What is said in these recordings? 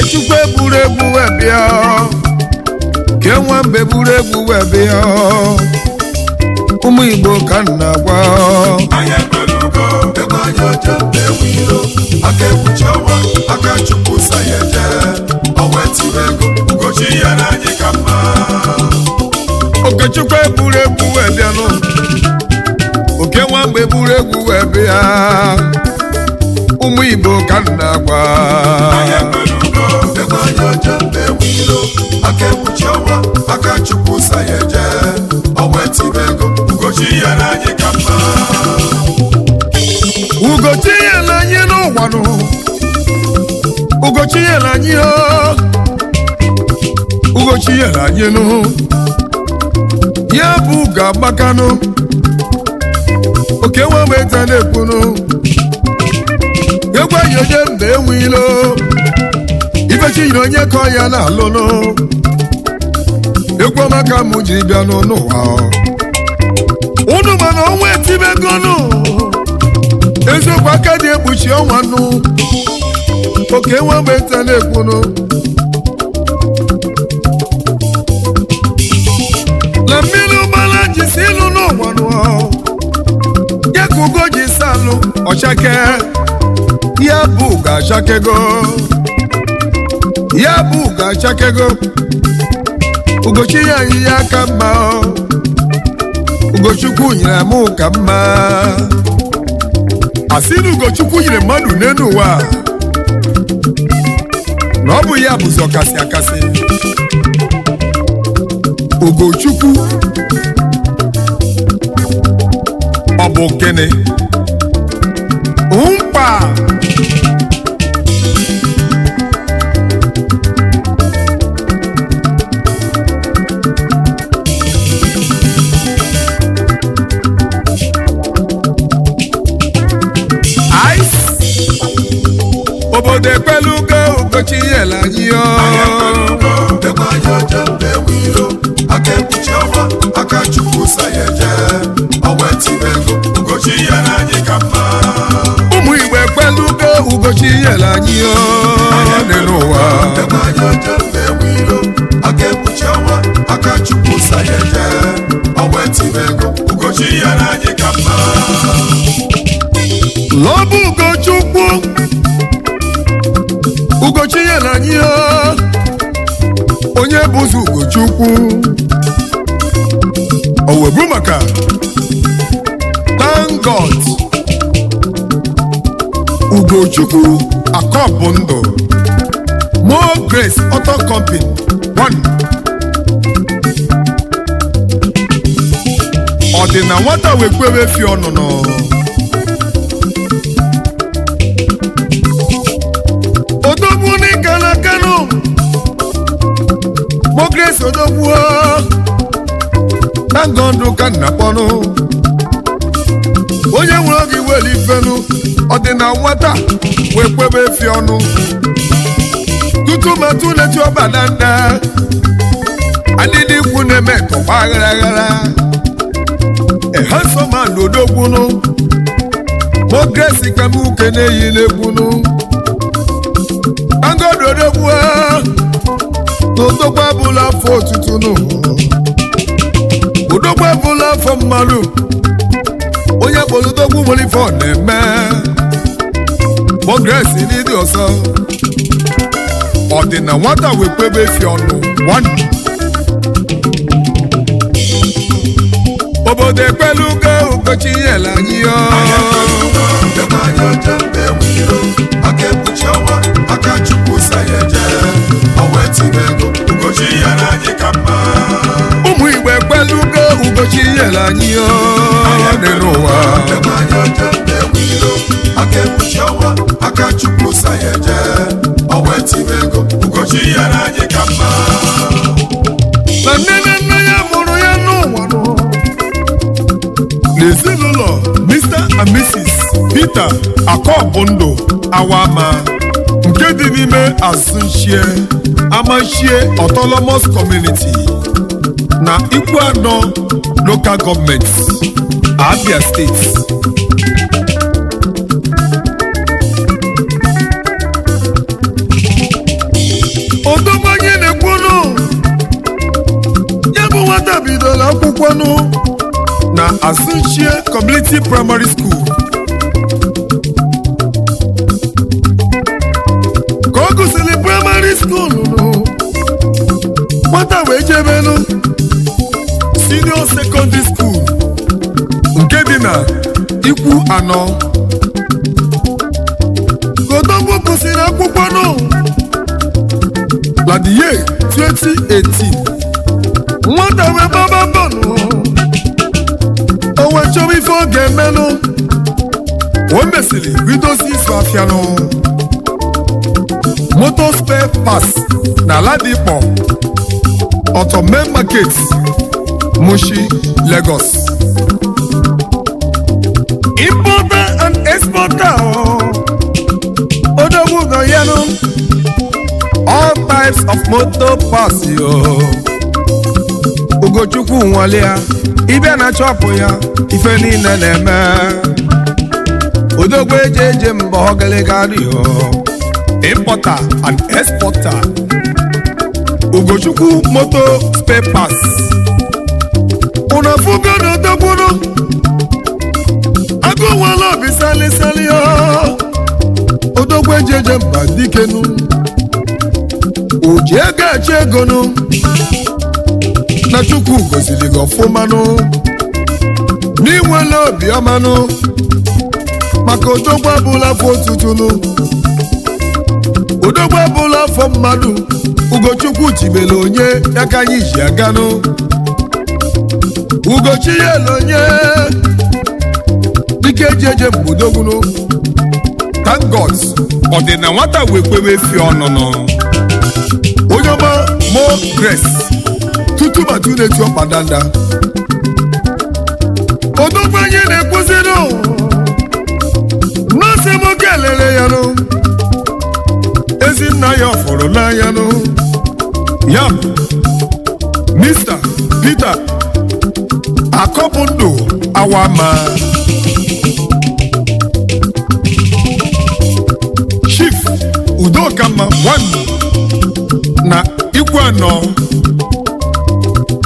Okechukwu eburu egwu wee bịa, ke nwambe buru egwu wee bịa. Ụmụ Igbo ka m na-agwa. Anyị ekwelugo, ego anyị oje mba enwe ilo, aka ekpuchi ọnwa, aka Chukwu sa ya eje, ọnwa etibe ego, Ugochi ya na anyị ka mma. Okechukwu eburu egwu wee bịanụ, oke nwambe buru egwu wee bịa. Ụmụ Igbo ka m na-agwa. Anyị ekwelugo, ego anyị oje mba enwe ilo, aka ekpuchi ọnwa, aka Chukwu sa ya eje, ọnwa etibe ego, Ugochi ya na anyị ka mma. Ugochi nyere anyị n'ụwa nụ, Ugochi nyere anyị o, Ugochi nyere anyị nụ. Ya bụ ga-agbakanụ, oke nwa mgbe ta na-ekwunụ. Egwu enyi onye mba enwe ilo, ifechi nyere onye ka ọ ya na-alụnụ. Egwu ọma ka mụ ji bịa n'ụwa. Unu mana ọnwa etibegonu, eziokwu aka dị ekpuchi ọnwa nụ. Oke nwa mgbe nta na-ekwunụ na mmiri ụgbọala ji si ịlụ n'ụwa nụ, ya ka ugo ji si alụ ọchake. Ya bụ ga-achakego, ya bụ ga-achakego. Ugochi ya anyị ya ka mma. Ugochukwu nyere mụ ka mma. Asị na Ugochukwu nyere mmadụ n'elu ụwa a, na ọ bụ ya bụzi ọkasị akasị. Ugochukwu ọ bụ gịnị mkpa? Ice obodo ekpelugo, Ugochi nyere anyị o. Anyị ekwelugo, ego anyị oje mba enwe ilo, aka ekpuchi ọnwa, aka Chukwu sa ya eje, ọnwa etibe ego, Ugochi ya na anyị ka mma. Ụmụ Igbo ekpelugo, Ugochi nyere anyị o n'elu ụwa. Ego anyị oje mba enwe ilo, aka ekpuchi ọnwa, aka Chukwu sa ya eje, ọnwa etibe ego, Ugochi ya na anyị ka mma. Lọbụ Ugochukwu, Ugochi nyere anyị o. Onye bụzi Ugochukwu? O webu maka thank God Ugochukwu akọbụ ndụ More Grace Auto Company one. Ọ dị na nwata wee kwewe fi ọnụnụ. Odogwu n'ịkara kanụ, More Grace odogwu, thank God ka nna kpọnụ. Onye nwere oge iweli ifenụ, ọ dị na nwata wee kwebe efi ọnụ tutu ma tu na-eti ọba danda adịdị ikwu na-eme tọgba aghara aghara. Ehansoma n'odogbunu, More Grace kamuke na-eyi n'egbunu. Thank God odogwu n'odogwu abụla afọ otutu nụ, odogwu abụla afọ mmadụ. Onye kpọrọ odogwu nwere ife ọ na-eme. More Grace n'ịdị ọsọ, ọ dị na nwata wee kwebe efi ọnụ one. Obodo ekpelugo, Ugochi nyere anyị o. Anyị ekwelugo, ego anyị oje mba enwe ilo, aka ekpuchi ọnwa, aka Chukwu sa ya eje, ọnwa etibe ego, Ugochi ya na anyị ka mma. Ụmụ Igbo ekpelugo, Ugochi nyere anyị o n'elu ụwa. Ego anyị oje mba enwe ilo, aka ekpuchi ọnwa, aka Chukwu sa ya eje, ọnwa etibe ego, Ugochi ya na anyị ka mma. Na nne na nna ya mụrụ ya n'ụwa nụ n'ezinụlọ Mr and Mrs Peter Akọbụndụ Awama nke dị n'ime Azụnchie Amanchie Autonomous Community na Ikwu Anọ Local Government, Abia State. akwụkwọ nụ na Asunchie Community Primary School. Ka ọ gụsịrị primary school nụ, nwata wee jebelu senior secondary school nke dị na Ikwu Anọ. Ka odogwu gụsịrị akwụkwọ nụ na the year 2018, nwata wee gbaba mbọ nụ, o wee chọba ife ọ ga-emenụ. O mesịrị bidozi ịzụ afịa nụ, motor spare parts, na Ladipo Ọtọ Main Market, Mushin, Lagos. Importer and exporter o, odogwu goyenu all types of motor parts yo. Ugochukwu nwalịa ịbịa na chọpụ ya, ife niile na-eme. Odogwu eje eje mba, ọgịlịga yo, importer and exporter, Ugochukwu Motor Spare Parts. Unu afụgo na odogburu agụ nwere obi salisali o, odogwu ejeje mba, dikenu oji ego achọ egonu na Chukwu goziri gị ọfụmanụ n'inwere obi ọmanụ, maka odogwu abụla afọ otutunu, odogwu abụla afọ mmadụ. Ugochukwu tibere onye ya ka anyị ji aganụ. Ugochi ya ele onye dike eji eje mgbudogbunu. Thank God, ọ dị na nwata wee kwewe fi ọnụnụ. Onye ọma, more grace, tutu matu na-eti ọkpadanda. Odogwu anyị na-ekwuziri nọọsụ m kelere ya nụ, ezi nna ya ọ fụrụ n'anya nụ ya bụ Mr. Peter Akọbụndụ Awama, Chief Udokamma one na Ikwu Anọ.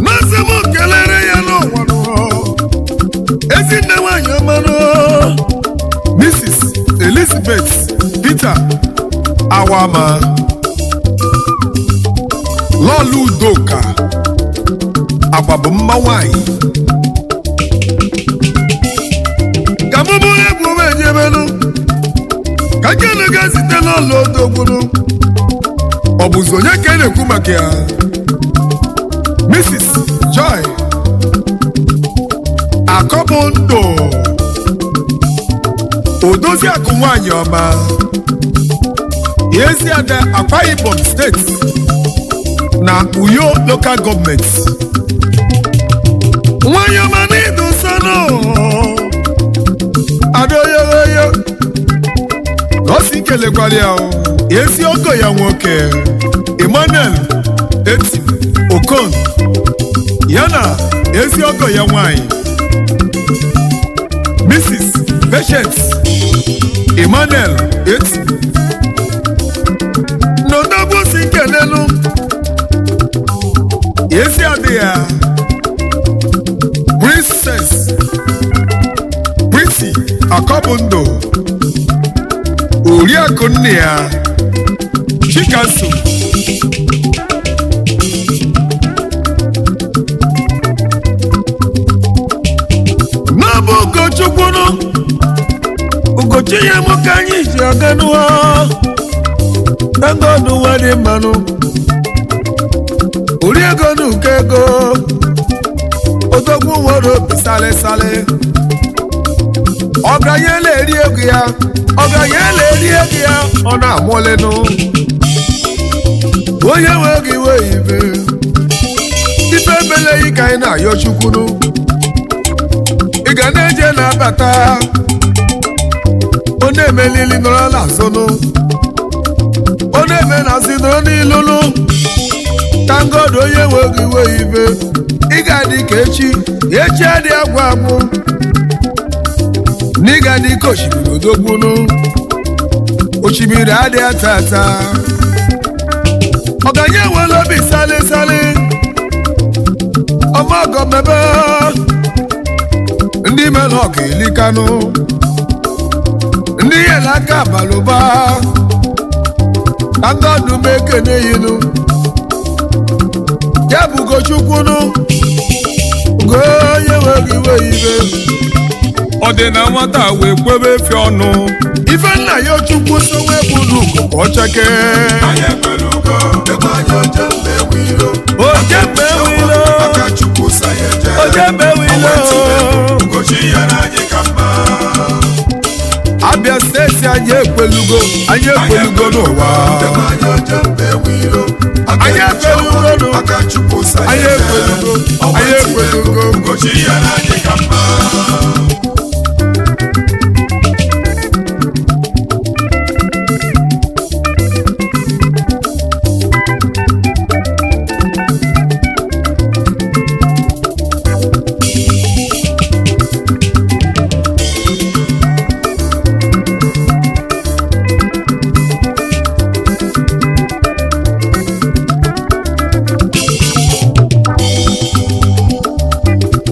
Nọọsụ m kelere ya n'ụwa nụ, ezinne nwanyị ọmanụ, Mrs. Elizabeth Peter Awama, Lọlụ Udoka, agba bụ mma nwanyị. Ka mụ bụrụ egwu m ejebelu ka nkenu ga site n'ụlọ odogburu. Ọ bụzi onye ka ị na-ekwu maka ya? Mrs. Joy Akọbụndụ, odozi akụ nwanyị ọma, ezi ada, Akwa Ibom Steeti na Uyo Local Government. Nwanyị ọma n'ịdụ nsọnụ adoyoyo ka ọ si kelekwara ya o. Ezi ọgọ ya nwoke, Emmanuel Eti Okon, ya na ezi ọgọ ya nwanyị, Mrs. Patience Emmanuel Eti n'odogwu si kelelu ezi adị ya, Princess Prissy Akọbụndụ, oriakụ nne ya Chikanso. N'ọbụ Ugochukwunu, Ugochi ya mụ ka anyị ji aga n'ụwa ego n'ụwa dị mmanụ ori ego n'ụkọ ego. Odogwu nwere obi salịsalị, ọgaranya na-eri ego ya, ọgaranya na-eri ego ya, ọ na-amụlịnụ onye nwe ego iwe ibe ife emeleghị ka anyị na-ayọ chukwunu. Ị ga na-eje na-abata, ọ na-emelili nọrọ n'azụnụ, ọ na-eme n'azụ nọrọ n'ilulu. Thank God, onye nwe ego iwe ibe, ị ga-adị ka echi, echi adị agwụ agwụ, na ị ga-adị ka osimiri odogbunu, osimiri adịghị ata ata. Ọganye nwere obi salịsalị. Ọmọgọ mebe ndị mere ọga elikanụ, ndị yere aka abalụba ka ndị ọdụm ekene yinụ. Ya bụ Ugochukwunu, ugo onye nweghị iwe ibe. Ọ dị na nwata wee kwebe efi ọnụ. Ife nna ya Chukwu so wee bụ n'ugo ka ọ chakee. Anyị ekwelugo, egwu anyị ojembe ewu ilo. Ojembe ewu ilo. Aka Chukwu sa ya eje. Ojembe ewu ilo. Ugochi ya na anyị ka mma. Abia Steeti, anyị ekwelugo, anyị ekwelugo n'ụwa. Egwu anyị ojembe ewu ilo. Anyị ekwelugo nụ. Aka Chukwu sa ya Anyị eje. ekwelugo, anyị ekwelugo. Ugochi ya na anyị ka mma.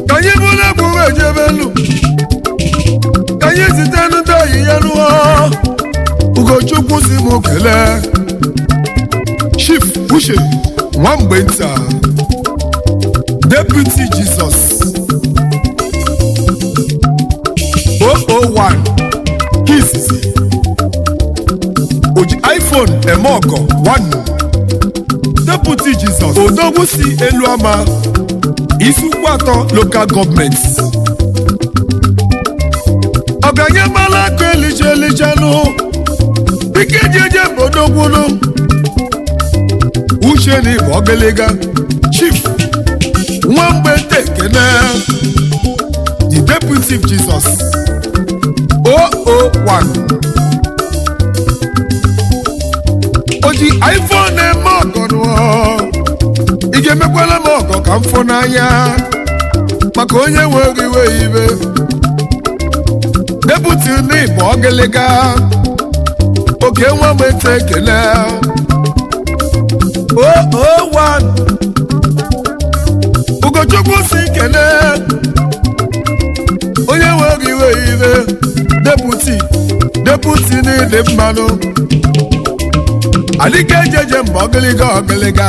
Ka anyị bụrụ egwu wee jebe elu, ka anyị zite ndị oyi ya nụọ. Ugochukwu si m kelee Chief Uche Nwamgbe nta, Deputy Jesus 001 Kizizi, oji iPhone eme ọgọ 1, Deputy Jesus odogwu si elu ama Isukwu Atọ Local Government. Ọganyamala aka elicha elichanụ dike ejeje bodogwunu. Uche na ịbụ ọgịlịga. Chief Nwamgbe Tekene, the Deputy Jesus 001, o ji iPhone eme ọgọnụ. Ị ga-emekwala m ọgọ ka m fụ n'anya maka onye nweghị iwe ibe. Deputy n'ịbụ ọgịlịga, oke nwa nweta ekele 001. Ugochukwu si kele onye nweghị iwe ibe. Deputy, deputy n'ịdị mmanụ adịka ejeje mgbe ọgịlịga ọgịlịga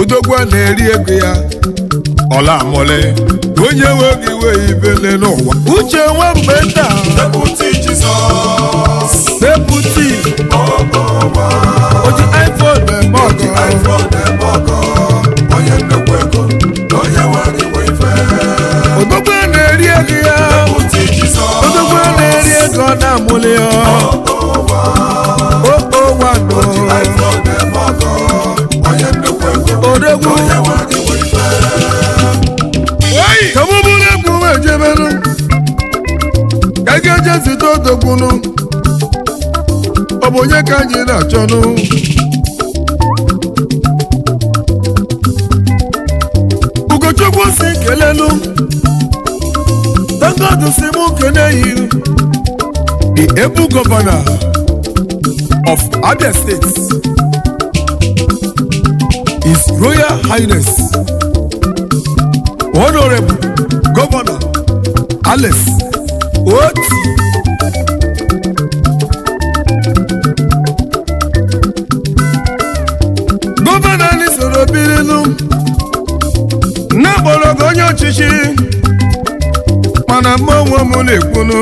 odogwu na-eri ego ya ọla amụlị onye nweghị iwe ibele n'ụwa. Uche nwa mgbe nta. Deputy Jesus. Deputy. Oh, oji iPhone eme ọgọ. iPhone eme ọgọ, onye nnukwu ego na onye nwere iwe ife. Odogwu na-eri ego ya. Deputy Jesus. Odogwu na-eri ego ọ na-amụlị ya o wano. iPhone eme ọgọ, onye nnukwu ego odogwu onye nwere iwe ife. Ka mụ bụrụ egwu wee jebelu ka ị ga-eje zite odogbunu. Ọ bụ onye ka anyị na-achọnụ? Ugochukwu si kelelu. Thank God si mụ kene yi the able governor of Abia State, His Royal Highness Honorable Governor Alex Oti. Gọvanọ anyị soro birinu na-akpọrọ gị onye ọchịchị, mana mma onwe m na-ekwunu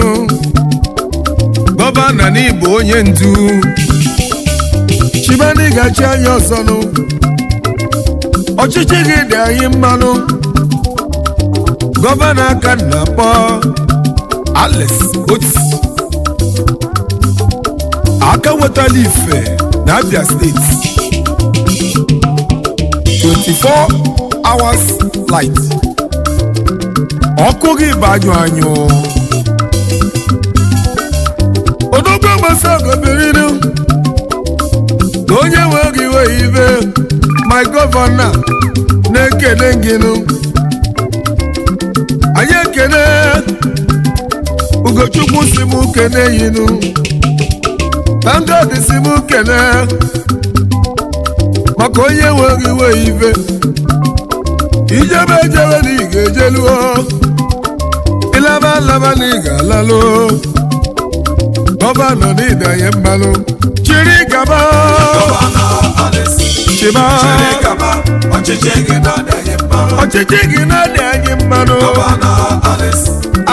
gọvanọ n'ịbụ onye ndu chibani gachi anya ọzọnụ. Ọchịchị gị dị anyị mmanụ. Gọvanọ aka na-akpọ Alex Oti aka nwetala ife na Abia Steeti, 24 hours light, ọkụ gị bụ anyụ anyụ. Odogwu gbasa gobirinu na onye nweghị iwe ibe. My governor na-ekele gịnụ. Anyị ekele. Ugochukwu si m kene yinu. Thank God si m kene maka onye nweghị iwe ibe. Ijebe ejebe na ị ga-ejeluo, ịlaba alaba na ị ga-alalụ. Gọvanọ n'ịdanye mmanụ, chiri gaba. Gọvanọ Alex, Chịba. Chịrị gaba, ọchịchị gị na-adịghị mma. Ọchịchị gị na-adị anyị mmanụ. Gọvanọ Alex,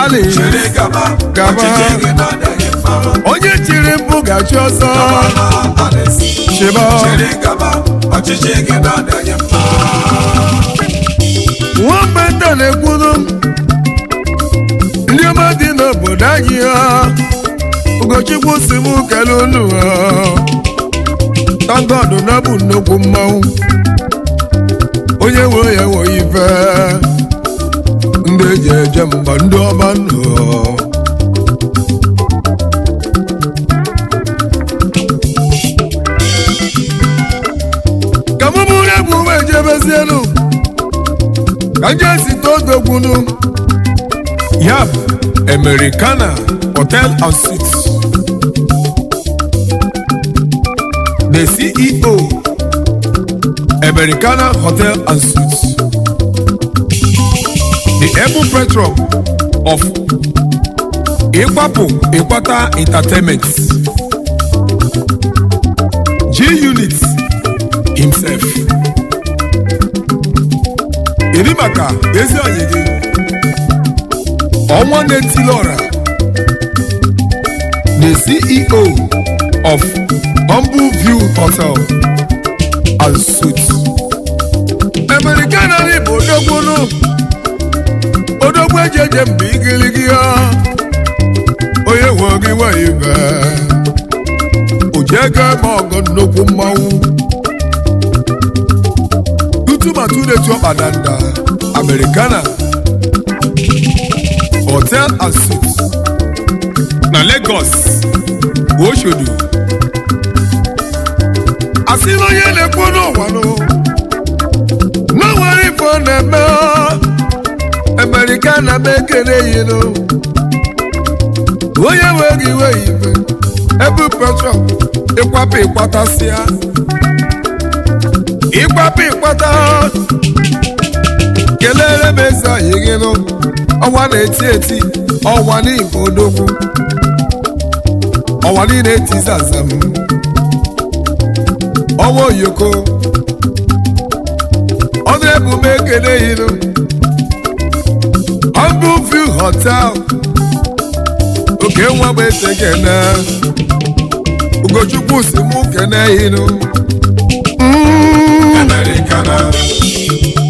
Ali. Chịrị gaba, Gaba. ọchịchị gị na-adịghị mma. Onye chiri mbụ ga-achị ọzọ. Gọvanọ Alex, Chịba. Chịrị gaba, ọchịchị gị na-adịghị mma. Nwamgbe nta na-ekwuru ndị ọma dị n'obodo anyị ha, Ugochukwu si m kele unu ha. Thank God na bụ nnukwu mmanwụ, onye nwe ya nwe ife, ndị eji eje mba, ndị ọma nụ. Ka mụ bụrụ egwu wee jebezienu, ka nje si todogbunu ya bụ Americana Hotel and Suites, the CEO, Americana Hotel and Suites, the able patron of Ikwapu Ikwata Entertainment, G Unit himself. Iri maka ezi oyi gị, ọnwa na-etili ọra, the CEO of Humble View Hotel and Suites. Americana ni bụ odogbunu, odogwu ejeje mgbe igiligi ya, onye nwe gị nwe ibe ojego eme ọgụ, nnukwu mmanwụ tutumatu na-etu ọkpadanda. Americana Hotel and Suites na Lagos, Oshodi. Asị na onye na-ekwu n'ụwa nụ na nwere ife ọ na-eme. Americana m ekele yinụ onye nwe gị nwe ife ebe petrol ịkwapụ ịkwatasịa, ịkwapụ ịkwata. Kelere m eze oyi gị nụ, ọnwa na-eti eti, ọnwa n'igbo, odogwu, ọnwa niile eti zazam, ọnwa oyoko ọdụ ebume ekele yinụ. Humble View Hotel, oke nwa bụ eze kene. Ugochukwu si mụ kene yinụ. Americana.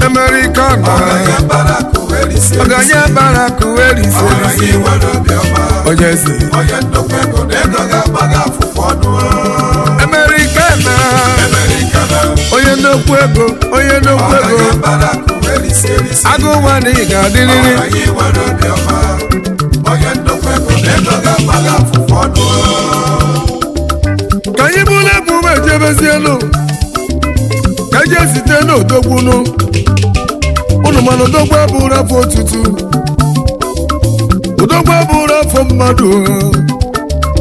Americana. Ọgaranya bara akụ erisi. Ọganya bara akụ erisi. Ọgaranya nwere obiọma. Onye eze. Onye nnukwu ego na ego ga-agba gị afụfụ ọnụ. Americana. Americana. Onye nnukwu ego, onye nnukwu ego. Ọgaranya bara akụ erisi erisi. Agụ nwa na ị ga-adịrịrị. Ọgaranya nwere obiọma. Onye nnukwu ego na ego ga-agba gị afụfụ ọnụ. Ka anyị bụrụ egwu ma ejebezienụ, ka eje site n'odogbunu unu, mana odogwu abụrụ afọ otutu, odogwu abụrụ afọ mmadụ.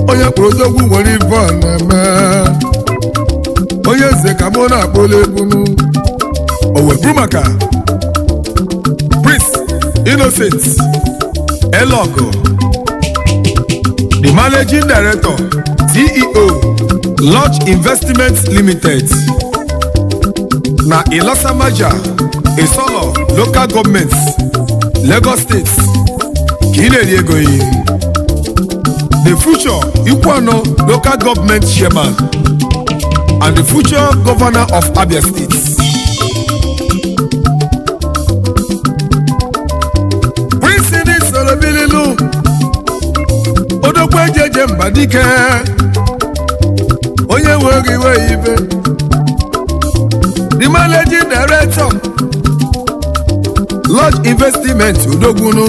Onye kpụrụ odogwu nwere ife ọ na-eme. Onye eze ka mụ na-akpọla egwu, o wee bụrụ maka Prince Innocent Elogo, the managing director, CEO, Lodge Investment Limited na Ilasamaja, Isolo Local Government, Lagos State, ka ị na-eri ego yi, the future Ikwuano Local Government Chairman and the future Governor of Abia State. Prince ní sọ̀rọ̀ bílílù, odogwu ejeje mba, dike, onye nwe oge iwe ibe, the managing director, Lodge Investment, odogbunu.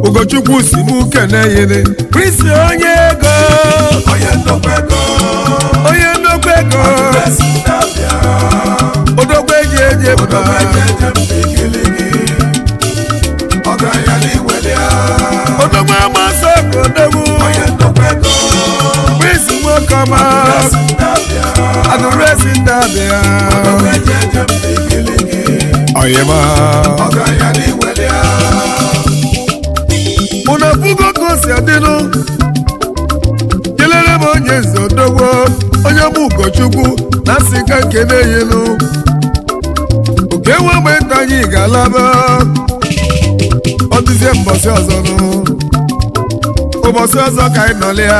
Ugochukwu si mụ kene yiri Prince, onye ego. Onye nnukwu ego. Onye nnukwu ego. Esi na-abịa. Odogwu eji eje mba. Odogwu ejeje mba igiligi. Ọgaranya n'iweli ya. Odogwu amasị ọgụ, odogwu. Onye nnukwu ego. Prince nwoke ọma. Esi na-abịa. Adụresi ndabịa. Odogwu ejeje mba igiligi. Ọyịma. Ọgaranya n'iweli ya. Unu afụgo ka o si adịnụ. Kelere m onye nze odogwo, onye bụ Ugochukwu na sị ka nkene yelu oke nwe mgbe nta anyị ga-alaba. Ọ dịzie mbọsị ọzọ nụ, ụbọchị ọzọ ka anyị nọlịa.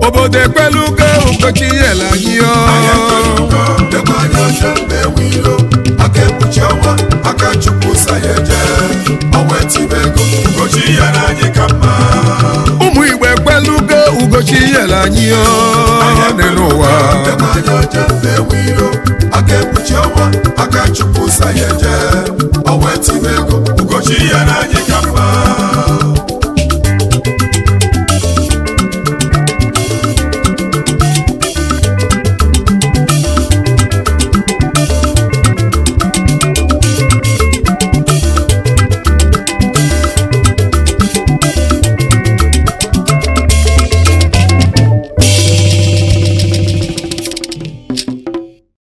Obodo ekpelugo, Ugochi yela anyị ọ. Anyị ekwelugo, ego anyị oche mba enwe ilo, aka ekpuchi ọnwa, aka Chukwu sa ya eje, ọnwa etibe ego, Ugochi ya na anyị ka mma. Ụmụ Igbo ekpelugo, Ugochi yela anyị ọ n'elu ụwa. Ego anyị oche mba enwe ilo, aka ekpuchi ọnwa,